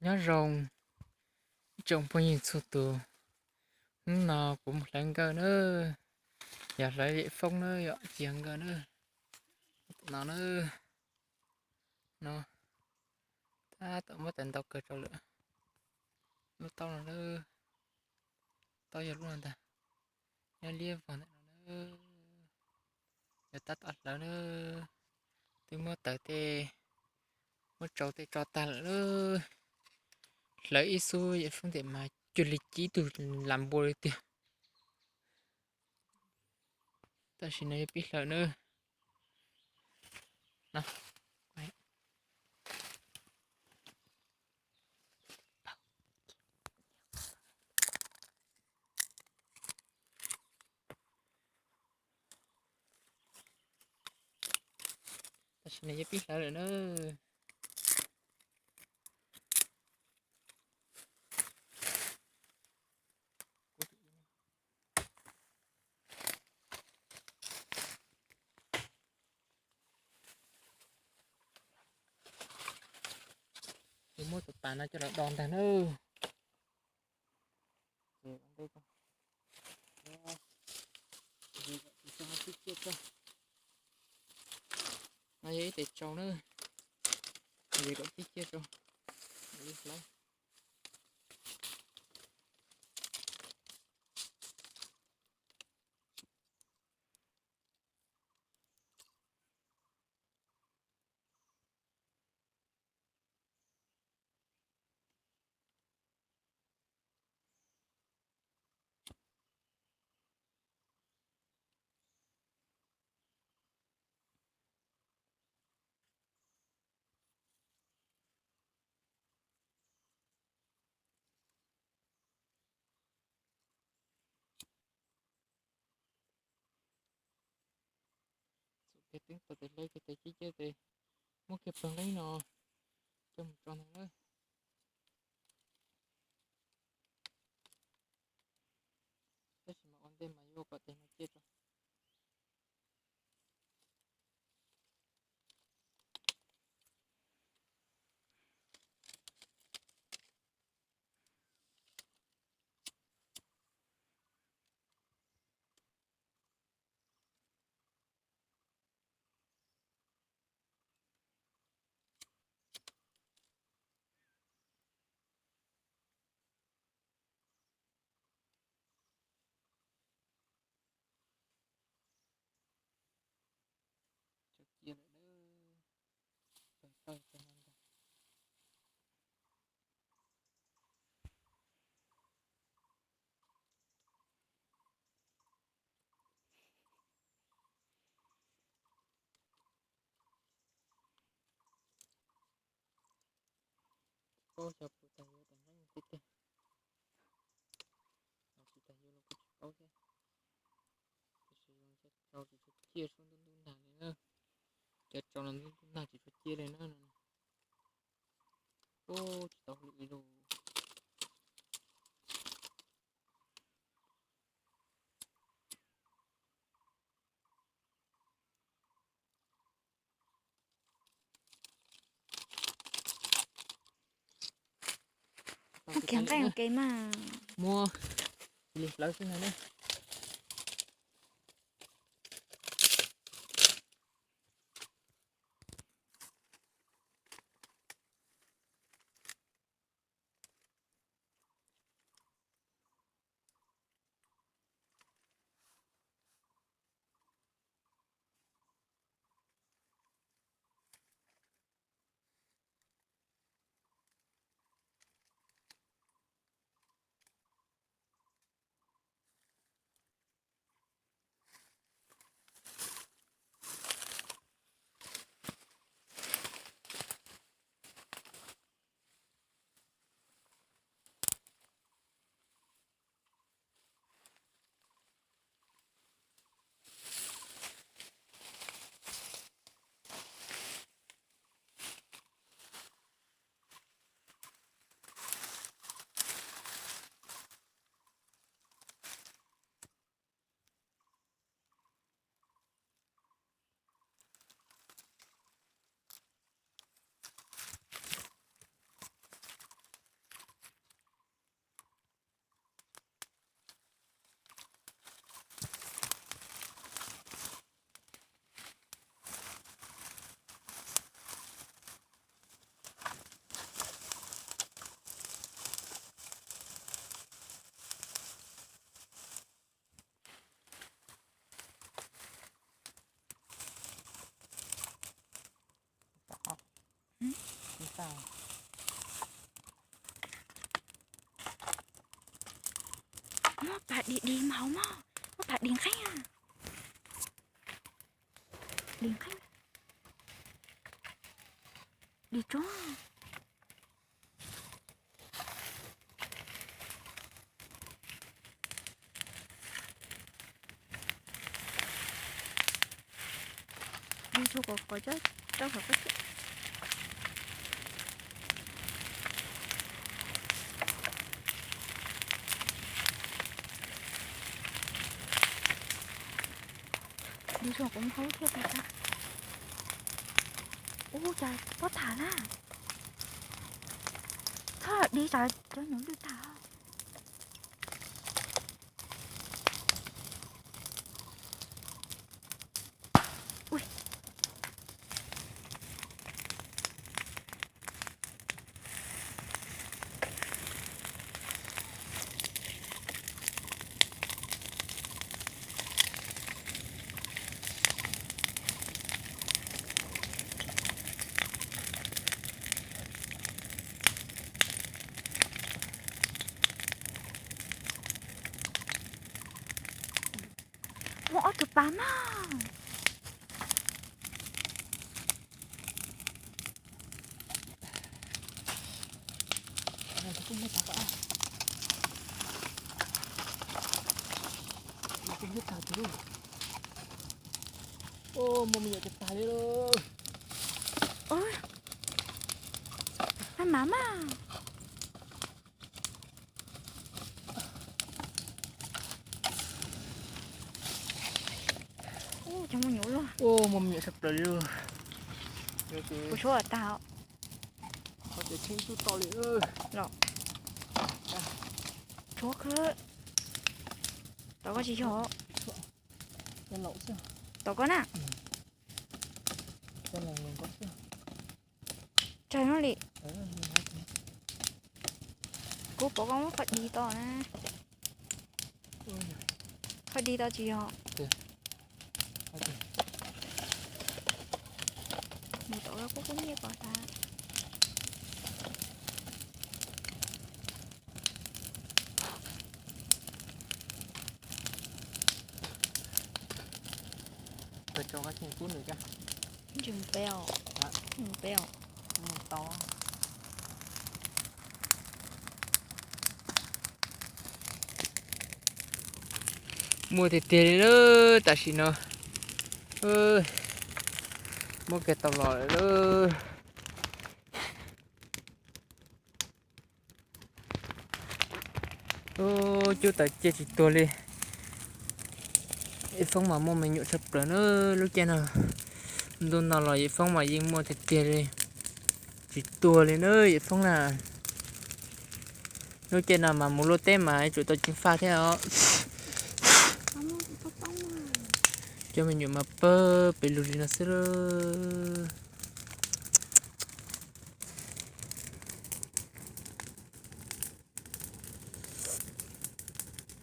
Nyob zoo ib tsoom phooj ywg txhua tus, hnub no kuv mus hlawv nkawj na, yog hlawv yawm foob na, yog cia nkawj na, tom no na, no, tab tom muab tawv ntau kawg rau lawm, lub taub no na, taub yog lub no ntag, nyob liab vog ntawm no na, yog tab tom hlawv na, twb muab tawv tej, muab tsau tej tso tag lawm na, hlawv ib xub yawm foob ntawm mas cuag li ci tug lam npua li tiag. Tam sim no yuav pib hlawv na. Tam sim no yuav pib hlawv lawm na. Ces muab tus pas no coj los do ntag na. No yog ib tes tsau na, es kom tib ciaj rau, ib hlab. Txuas kiag teeb tau tes hleb kiag tes cib ceb tes, muab kiag pawg nqeeb no coj mus tso ntag na. Tab sis mas ua ntej mas yuav kom tes no ciaj tso. Tso cia lawm na, tawg tawg tag no ntag. Tsis paub xyov puas tag yuav tag nqeeb tiag tiag. Los tsis tag yuav los kuj tsis paub thiab. Tiam sis zoo xyov tsau tsis tshua ciaj, suab ntub ntub nag li na. Cov tsau no ntub ntub nag tsis tshua ciaj li na. Ub, tsis tau hwm li lauj. Muab kiag nqaij ua ke mas. Muab li hlawv xwb no na. Muab pas dig dig mas hauv mog, muab pas dig nqeeb. Dig nqeeb, dig tsob. Dig tsuag kom kov cov rau kom koj thiab. Dig tsuag kom hauv thiab tas tas. Ub, cas pob tham na. Thov dig tas cov nyuam lwj tas. Muaj ob tug pas mog. Muaj me nyuam tag tag li lauj. Ua, mas mas. Ub, cov muaj nyuam luaj. Ub, muaj me nyuam tshaj plaws li lauj. Kuv tshuab tag. Tshuab khwb. Tom koj tsis yog. Tom koj na. Tsawg no li. Kuv pom koj muab qhov dig tod na. Qhov dig tod tsis yog. Mus tom koj kuj nyiaj pom tas. Ntsis mus pem os. Ntsis mus pem os. Muaj tiag tiag li na, tam sim no muab kiag tau los lawm lauj. Ub, cub tawm cia tsis tuag li. Yawm Foob mas muaj me nyuam tshaj plaws na lub caij no. Ntu no los Yawm Foob mas yeej muaj tiag tiag li. Tsis tuag li na Yawm Foob na. Lub caij no mas mus luaj teb mas yuav tsum tau ceev faj thiab os. Cov me nyuam mas pawg pes lug li no xwb lauj.